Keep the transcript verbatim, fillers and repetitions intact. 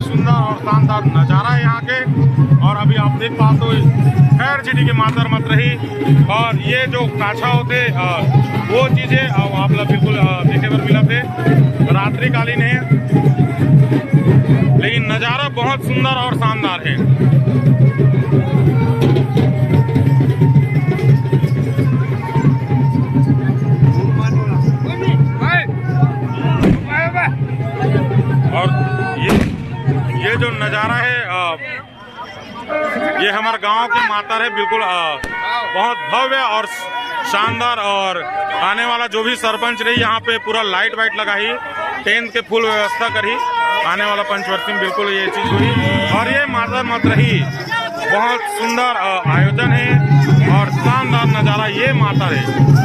सुंदर और शानदार नजारा है यहाँ के। और अभी आप देख पाते हो, खैर छिटी के मातर मत रही। और ये जो काछा होते, अ, वो चीजें, अ, आप लोग बिल्कुल, अ, देखे बर मिलत हे, रात्रिकालीन है, लेकिन नजारा बहुत सुंदर और शानदार है। और ये, ये जो नजारा है, अ, ये हमारे गांव के मातर है, बिल्कुल, अ, बहुत भव्य और शानदार। और आने वाला जो भी सरपंच रही, यहाँ पे पूरा लाइट वाइट लगाही, टेंट के फुल व्यवस्था करही। आने वाला पंचवर्षी में बिल्कुल ये चीज होही। और ये मातर मत रही, बहुत सुंदर, अ, आयोजन है और शानदार नजारा ये मातर है।